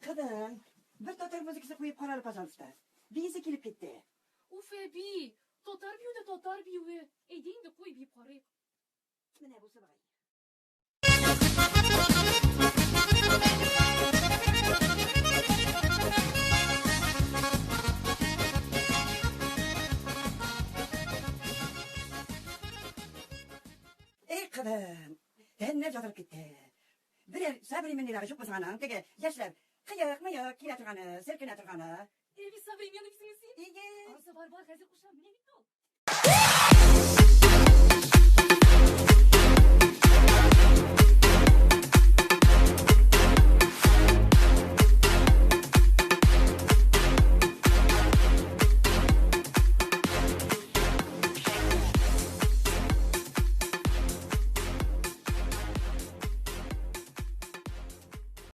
Кызым, бер татар музыкасы куеп кара әле, пожалуйста. Биисе килеп китте. Уф, әби, татар биюе дә татар биюе. Әйдә инде, куй, биеп карыйк. Менә бусы бугай. Эй, кызым, тәннәр ятырып китте. Берәр современныйрагы юкмы соң аның? Теге яшьләр кыек-мыек килә торганы, селкенә торганы. Әби, современный дисеңме син? Әйе. Анысы бар, бар, хәзер кушам. Менә бит ул.